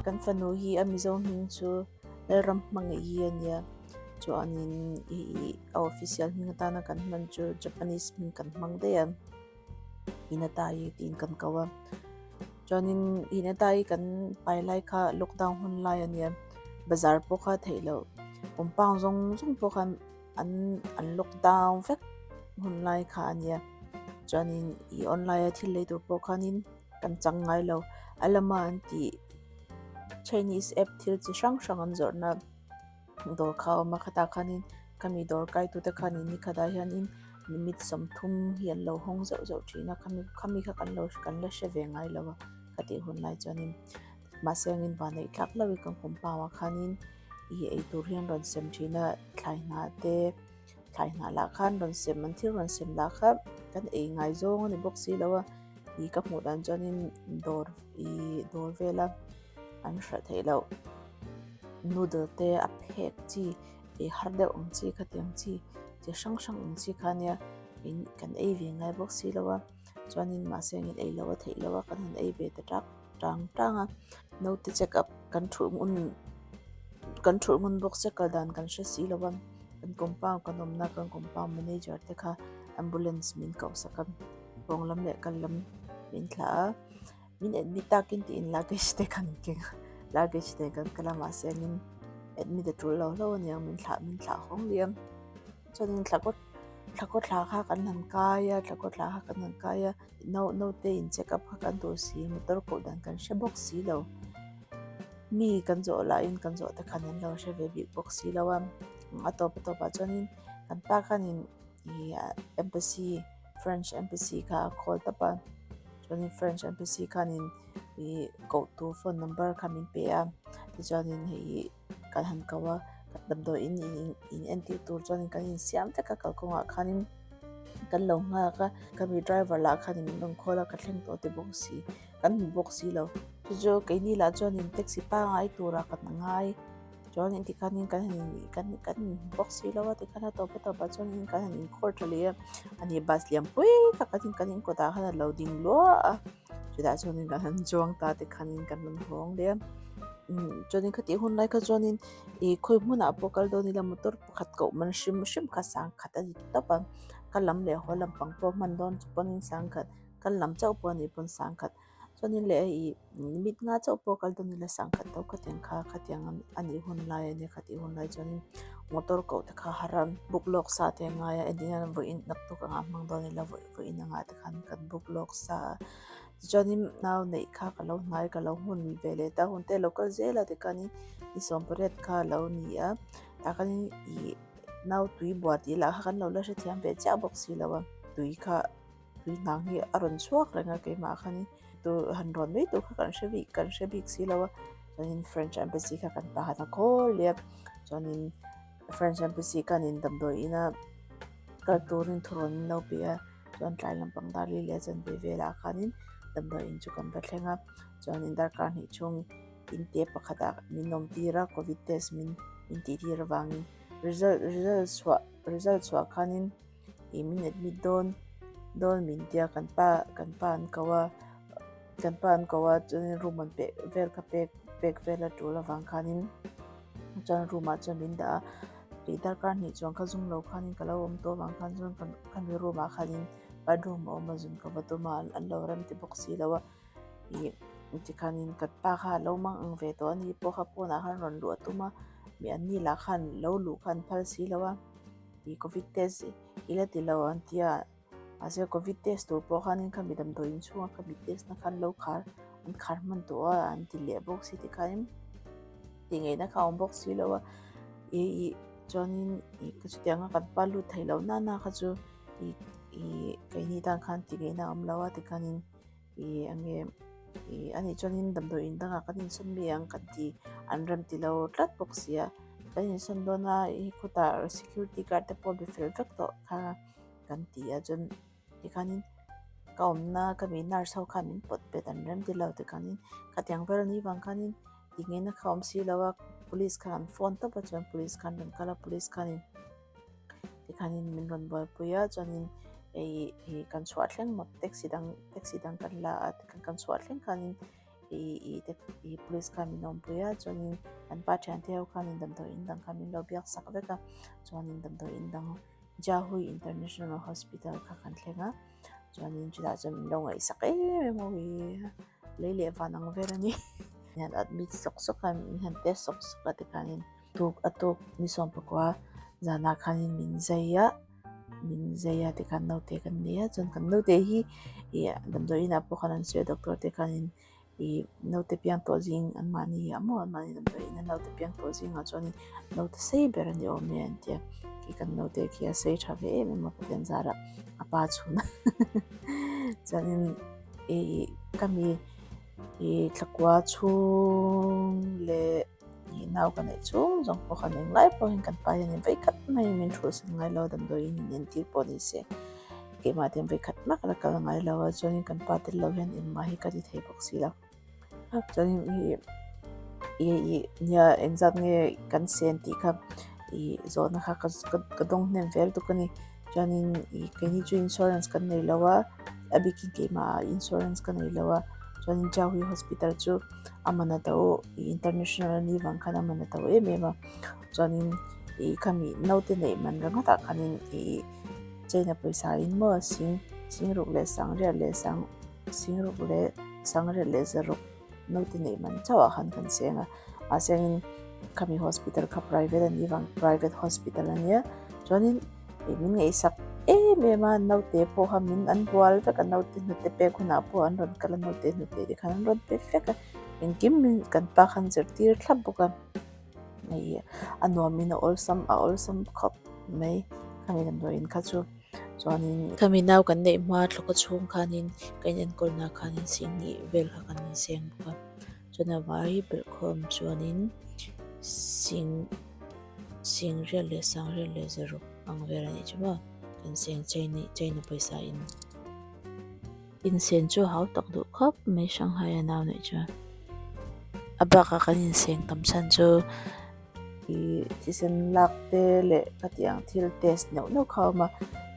Kan fanu hi a Mizo hming chu Lalramhmangaih a nia chuanin ih a official hming atana kan hman chu Japanese hming kan hmang daih a Hinata hi tiin kan ko a chuanin Hinata hi kan pai lai kha lockdown hun lai a nia bazar pawh kha theih loh compound zawng zawng pawh khan an an lockdown vek hun lai kha a nia chuanin ih online a thil lei tur pawh khanin kan chang ngai lo a lama an tih Chinese app thil chi hrang hrang an zawrhna dawr kha a awm a khatah khanin khami dawr kaitute khanin ni khatah hianin minute 30 hi an lo hawng zeuh zeuh thin a khami khami kha kan lo kan la hre ve ngai lo a khatih hun lai chuanin mahse angin van neih tlak loh i kan compound ah khanin ih eitur hi an rawn sem thin a thlai hnah te thlai hnah lah khan rawn sem an thil rawn sem lah kha kan ei ngai zawng a ni bawk si lo a ih ka hmuh dan chuanin dawr ih dawr vela an hralh theih loh noodle te a phek chi ei har deuh ang chi khatiang chi chi hrang hrang ang chi kha ania in kan ei ve ngai bawk si lo a chuanin mahse engin ei loh a theih loh a kan han ei ve ta tak tang tang a naute check up kan thulh ngun kan thulh ngun bawk se kal dan kan hre si lo a kan compound kan awmna kan compound manager te kha ambulance min koh sak a pawng lam leh kal lam min thlah a. Min admit takin tiin luggage te kan keng a, luggage te kan kal a mahse min admit a tul lo hlauh a niang min thlah min thlah hawng liam chuanin thla kaw thla kaw thla kha kan han kai a thla kaw thla kha kan han kai a no naute in check up kha kan duh si motor koh dan kan hre bawk si lo mi kan zawh lahin kan zawh te khan an lo hre ve bik bawk si lo a a tawp a tawpah chuanin kan pa khanin ih embassy French embassy kha a call tawp a. Chuanin French embassy khanin ih koh tur phone number kha min pe a tichuanin hei kan han ko a damdawi in in entir tur chuanin kan insiam vek a kalkawngah khanin kan lo nghak a khami driver lah khanin min rawn call a ka thleng tawh ti bawk si kan hmu bawk si lo chu chu keini lah chuanin taxi pangai turah kan ngai. Chuan in tikhanin kan han in kan kan in hmu bawk si lo a tikhan a tawp a tawpah chuanin kan han inkhawr tha leh a ani bus lian pui tak a kan in kawtah khan a lo ding luah a chutah chuanin kan han chuang ta tikhanin kan rawn hawng leh a umm chuanin khatih hun lai kha chuanin ih khawi hmunah pawh kal dawn ila motor pakhat koh man hrim hrim kha sangkhat a ni tawp a kal lam leh haw lampang pawh hman dawn chu pawhin sangkhat kal lam chauh pawh a nih pawn sangkhat. Chuanin leh ih mit nga chauh pawh kal dawn ila sangkhat deuh khatiang kha khatiang a nih hun lai a nia khatih hun lai chuanin motor koh te kha har a book lawk sa te a ngai a entirnan vawiin naktuk anga hmang dawn ila vawiin anga te khan kan book lawk sa a tichuanin nau neih kha ka lo hnai ka lo hun ve leh ta hun te a lo kal zel a tikhanin ni 18 kha a lo ni a tah khanin ih nau tui buah tih lah kha kan lo la hrethiam ve chiah bawk si lo a tui kha. Tui hnang hi a rawn chhuak reng a keimah khanin tu han rawn mai tur kha kan hre bik kan hre bik si lo a chuanin French embassy kha kan pahan a khawl leh a chuanin French embassy khanin damdawi ina kal turin thurawn an lo pe a chuan tlai lampang dar li leh a chanve velah khanin damdawi in chu kan va thleng a chuanin darkar hnih chhung in te pakhatah min awm tir a covid test min min tih tir avangin result result chhuah result chhuah khanin. Ih min admit dawn dawn min tia kan pa kan pa an ko a kan pa an ko a chuanin room an pek vel kha pek pek vel a tul avang khanin chuan room ah chuan min dah a tih darkar hnih chuan kha zum lo khanin ka lo awm tawh avang khan chuan khami room ah khanin bathroom a awm a zun ka va tum a an lo rem ti bawk si lo a ih tikhanin kan pa kha a lo mang ang ve tawh a ni pawh kha pawnah khan rawn luh a tum a mi an ni lah khan lo luh kha an phal si lo a. Ih covid test i la ti lo an ti a mahse covid test tur pawh khanin khami damdawi inchhunga khami test na khan lo khar an khar hman tawh a an ti leh bawk si tikhanin tih ngaihna kha a awm bawk si lo a ih ih chuanin ih ka chutianga kan pa lut thei lo na na kha chu ih ih keini tan khan tih ngaihna a awm lo a tikhanin ih eng nge ih anih chuanin damdawi in dangah kan insawn mi ang kan ti an rem ti lo tlat bawk si a kan insawn dawn a ih khawtah security guard te pawh be fel vek tawh kha kan ti a chuan tikhanin ka awmna ka mi nurse ho khan min pawt bet an rem ti lo tikhanin khatiang vel ni vang khanin tih ngaihna kha awm si lo a police khan an phone tawp a chuan police khan rawn kal a police khanin. Tikhanin min rawn buaipui a chuanin hei hi kan chhuah thleng maw taxi dang taxi dang kan la a tikhan kan chhuah thleng khanin. I te i police khan min awmpui a chuanin kan pa thiante ho khanin damdawi in dang kha min lo biak sak vek a chuanin damdawi in dang Jiahui International Hospital kha kan thleng a chuanin chutah chuan min lo ngaihsak em em a ui lei leh van ang vel a ni min han admit sawk sawk a min han test sawk sawk a tikhanin tuk a tuk ni sawmpakua zanah khanin min zai a. Min zai a tikhan naute kan nei a chuan kan naute hi ih damdawi inah pawh khan an sawi a doctor te khanin ih naute piang tawh zing an mahni ah maw an mahni damdawi ina naute piang tawh zingah chuanin naute sei ber a ni awm e an ti a khi kan naute khi a sei tha ve em em a Pathian zarah a pa chhun a chuanin ih ka mi ih thlakua chhung leh. Ih nau ka neih chung zawng pawh khan englai pawhin kan pa hian in vei khat mai min thulh san ngai lo a damdawiin in entir pawh ni se keimah te hian vei khat mah ka la kal ngai lo a chuanin kan pa tel lo hian engmah hi ka ti thei bawk si lo chuanin ih ih ih nia engzat nge kan sen tih kha ih zawhna kha ka dawng hnem vel tuk a ni chuanin ih keini chu insurance kan nei lo a a bikin keimah ah insurance ka nei lo a chuanin Chauhi hospital chu. A man a to ih international a nih vang khan a man a to em em a chuanin ih khami naute neih man ringawt ah khanin ih china pawisa in maw sing singruk leh sangriat leh sang singruk leh sangriat leh zaruk naute neih man chauh ah khan kan seng a mahse angin khami hospital kha private a nih vang private hospital a nia chuanin. Ih min ngaihsak em em a naute pawh kha min an bual vek a naute hnute pek hunah pawh an rawn kal a naute hnute te khan an rawn pe vek a engkim min kan pa khan zirtir thlap bawk a hei a nuamin a awlsam a awlsam khawp mai khami damdawiin kha chu chuanin khami nau kan neih hma thlawka chhung khanin ka inenkawlna khanin sihnih vel kha kan inseng bawk a chuan a vai belhkhawm chuanin sing. Singriat leh sangriat leh zaruk ang vel a nih chu maw kan seng chei cheina pawisa in insen chu hau tak duh khawp mai Shanghai a nau neih chuan a bakah kan inseng tam chhan chu ih thisen lak te leh khatiang thil test neuh neuh kha a awm a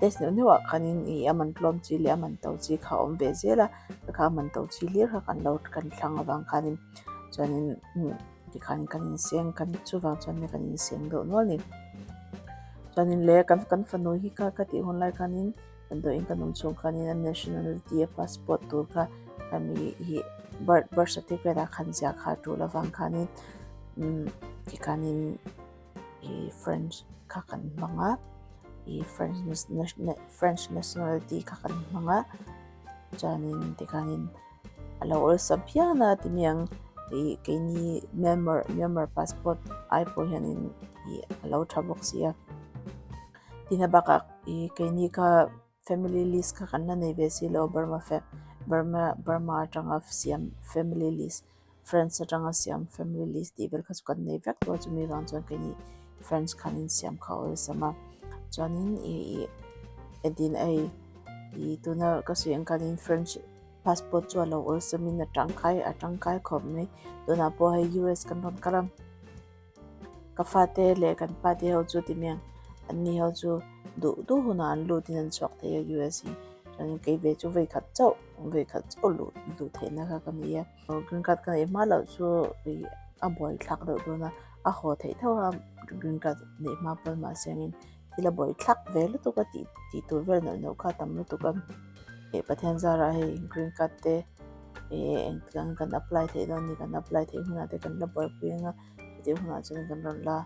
test neuh neuh ah khanin ih a man tlawm chi leh a man to chi kha a awm ve zel a kha a man to chi hlir kha kan lo kan thlang avang khanin chuanin. Tikhan kan inseng kan chuvang chuan kan inseng deuh nual a ni. Chuanin le kan kan fanu hi kha ka tih hun lai khanin damdawiin kan awm chhung khanin a nationality a passport tur kha khami hi birth birth certificate ah khan ziah kha a tul avang khanin umm tikhanin ih french kha kan hmang a ih french french nationality kha kan hmang a chuanin tikhanin. A lo awlsam phian a ti mai ang ih keini Myanmar Myanmar passport ai pawh hianin ih a lo tha bawk si a tin a bakah ih keini kha family list kha kan la nei ve si lo Burma fa Burma Burma atanga siam family list France atanga siam family list tih vel kha chu kan nei vek tawh a chumi vang chuan keini France khan insiam kha a awlsam a chuanin ih ih entin a ei ih tuna ka sawi ang khanin French. Passport chu a lo awlsamin a tangkai a tangkai khawp mai tunah pawh hei U_S kan rawn kal a ka fate leh kan pate ho chu ti mai ang an ni ho chu duh duh hunah an lut in an chhuak thei a U_S hi chuanin kei ve chu vei khat chauh vei khat chauh luh luh theihna kha ka nei a green card ka neih hma loh chu ih a buai thlak deuh dawn a a haw theih tho a green card neih hma pawn mahse angin. Thil a buai thlak ve lutuk a tih tih tur vel neuh neuh kha a tam lutuk a eh Pathian zarah hei green card te eh engtik ang kan apply theih dawn ni kan apply theih hunah te kan la buaipui ang a chutih hunah chuan kan rawn la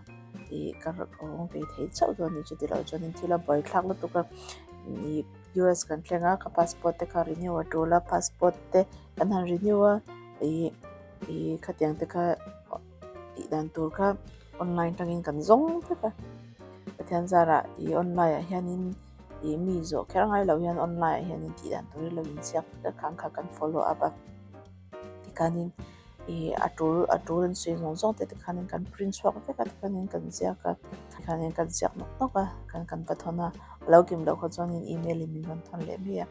ih ka awm ve thei chauh dawn a ni chuti loh chuan thil a buai thlak lutuk a ih U_S kan thleng a ka passport te kha renew a tul a passport te kan han renew a ih ih khatiang te kha. Tih dan tur kha online tangin kan zawng vek a Pathian zarah ih online ah hianin ih mi zawh kher ngai lo hian online ah hianin tih dan tur hi lo inziak vek a khang kha kan follow up a tikhanin ih a tul a tul an sawi zawng zawng te tikhanin kan print chhuak vek a tikhanin kan ziak a tikhanin kan ziak nawk nawk a kan kan va thawn a a lo kim loh kha chuanin email in min rawn thawn leh mai a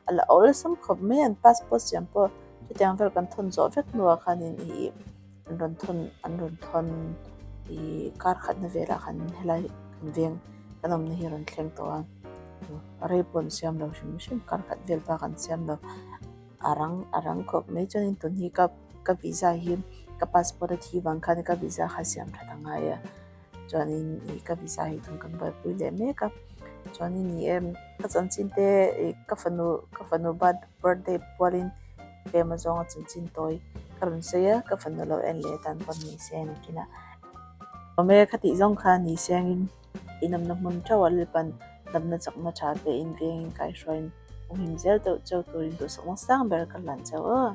a la awlsam khawp mai an passport siam pawh chutiang vel kan thawn zawh vek hnuah khanin ih. An rawn thawn an rawn thawn ih kar khatna velah khan helai kan veng kan awmna hi a rawn thleng tawh a a rei pawh an siam lo hrim hrim kar khat vel bak an siam lo a rang a rang khawp mai chuanin tun hi ka. ka visa hi ka passport a thi vang khan ka visa kha siam that a ngai a chuanin ih ka visa hi tun kan buaipui leh mek a chuanin ni e ka chanchin te ih ka fanu ka fanu birthday pualin tlem azawnga chanchin tawi ka rawn sawi a ka fanu lo en leh tan pawh ni se ni khin a awm e khatih zawng kha ni sengin inawmna hmun theuh a lalpan damna chakna tha te in vengin kaihruaiin awmhim zel deuh cheu turin duhsakna sang ber ka hlan cheu aw.